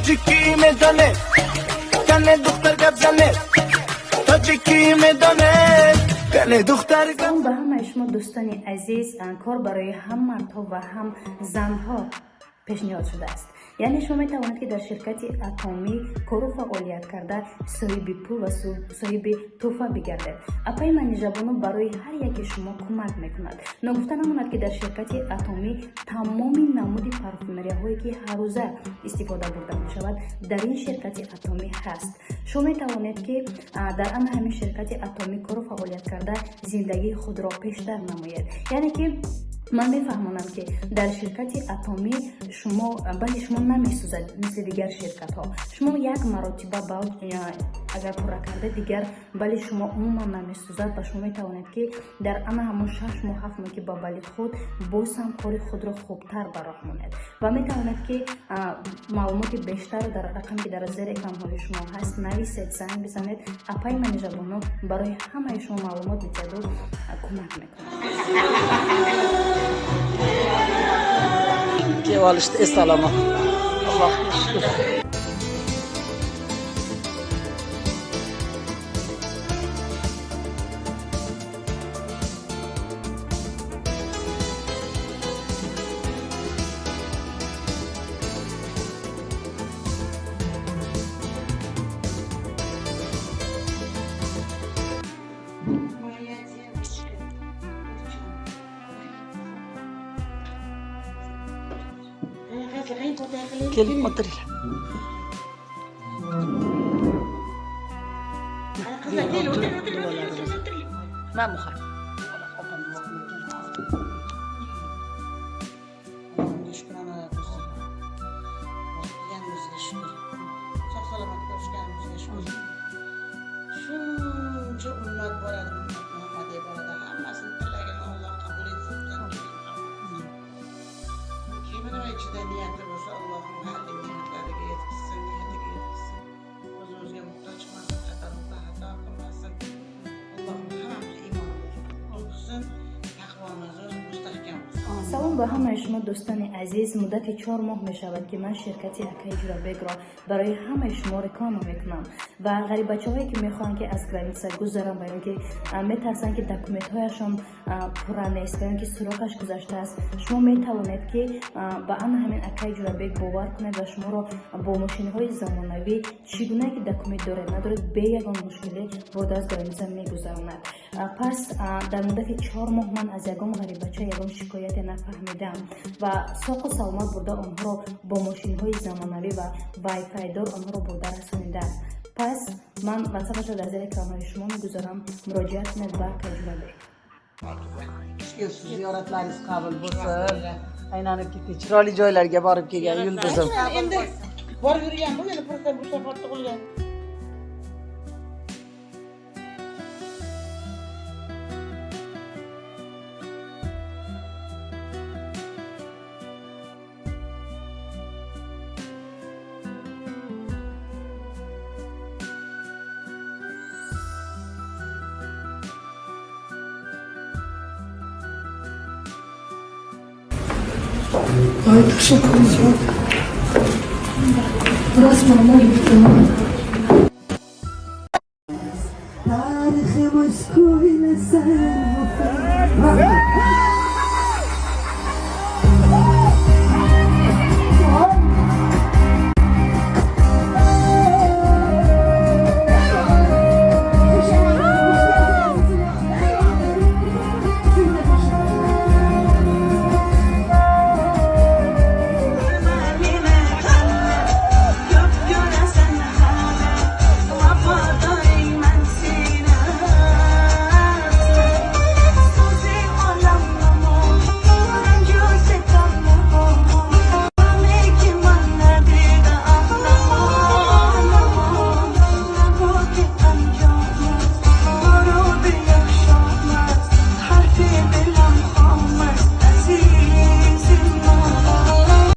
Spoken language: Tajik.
Тоҷикӣ медонед, кане духтар гап занед. Тоҷикӣ медонед, кане духтар гап. Салом ба ҳамаи шумо, дӯстони азиз. Кор барои ҳам мардҳо ва ҳам занҳо пешниҳод шудааст. Яъне шумо метавонед, ки дар ширкати Атомӣ кору фаъолият карда, соҳиби пул ва соҳиби тӯҳфа бигардед. Апаи Манижабону барои ҳар яке шумо кӯмак мекунад. Ногуфта намонад, ки дар ширкати Атомӣ тамоми намуди парфюмерияҳое, ки ҳаррӯза истифода бурда мешавад, дар ин ширкати Атомӣ ҳаст. Шумо метавонед, ки дар ана ҳамин ширкати Атомӣ кору фаъолият карда, зиндагии худро пештар намоед. Яъне ки ман мефаҳмонам, ки дар ширкати Атомӣ шумо балли шумо намесӯзад, мисли дигар ширкатҳо. Шумо як маротиба бал агар пурра карда, дигар балли шумо умуман намесӯзад ва шумо метавонед, ки дар ана ҳамон 6 моҳ, 7 моҳ, ки ба балли худ боз ҳам кори худро хубтар ба роҳ монед ва метавонед, ки маълумоти бештарро дар рақаме, ки дар зери экранҳои шумо ҳаст, нависед, занг бизанед. Апаи Манижабону барои ҳамаи шумо маълумот медиҳаду кӯмак мекунад. Kelib olishdi eson-omon. Allohga shukur. Моя девочка. Kelib o'tiringlar. Qizlar, kel, o'tir, o'tir, o'tir, o'tir, o'tir. Man muha. Allohga shukronalar bo'lsin. Qilganimizga shukur. Sog' salomat ko'rishganimizga shukur. Shuncha ummat boradi, ummat Muhammad deb boradi. Hammasini tilagini Alloh qabul etsin, bizlarnikini qabul etsin. Kimi nima ichida niyati bo'lsa, Allohim har niyatlariga yetkazsin, niyatiga yetkazsin. O'z-o'ziga muhtoj qilmasin, xato xato qilmasin. Allohim hammamizni iymonimizni qutlug' qilsin, taqvomizni o'zi mustahkam qilsin. Салом ба ҳамаи шумо, дӯстони азиз. Муддати 4 моҳ мешавад, ки ман ширкати акаи Ҷурабекро барои ҳамаи шумо реклама мекунам ва ғарибачаҳое, ки мехоҳанд, ки аз граница гузаранд ва ё ки метарсанд, ки документҳояшон пурра нест ва ё ки срокаш гузаштааст, шумо метавонед, ки ба ана ҳамин акаи Ҷурабек бовар кунед ва шуморо бо мошинҳои замонавӣ, чӣ гуна ки документ доред, надоред, бе ягон мушкилӣ бурда аз граница мегузаронад. Пас дар муддати 4 моҳ ман аз ягон ғарибача ягон шикояте нафаҳмидам ва соқу саломат бурда онҳоро бо мошинҳои замонавӣ ва вайфайдор онҳоро бурда расонидам. Пас ман ватсапашро дар зери экранҳои шумо мегузорам, муроҷиат кунед ба акаи Ҷурабек. Ziyoratlaringiz qabul bo'lsin. Aylanib ketdik. Chiroyli joylarga borib kelgan yulduzim. Endi borib yurgan bu, endi просто bu safar tug'ilgan. Ой, tashakkur ziyod. Rasman bo'libdi. تاریخ مسکوی سر.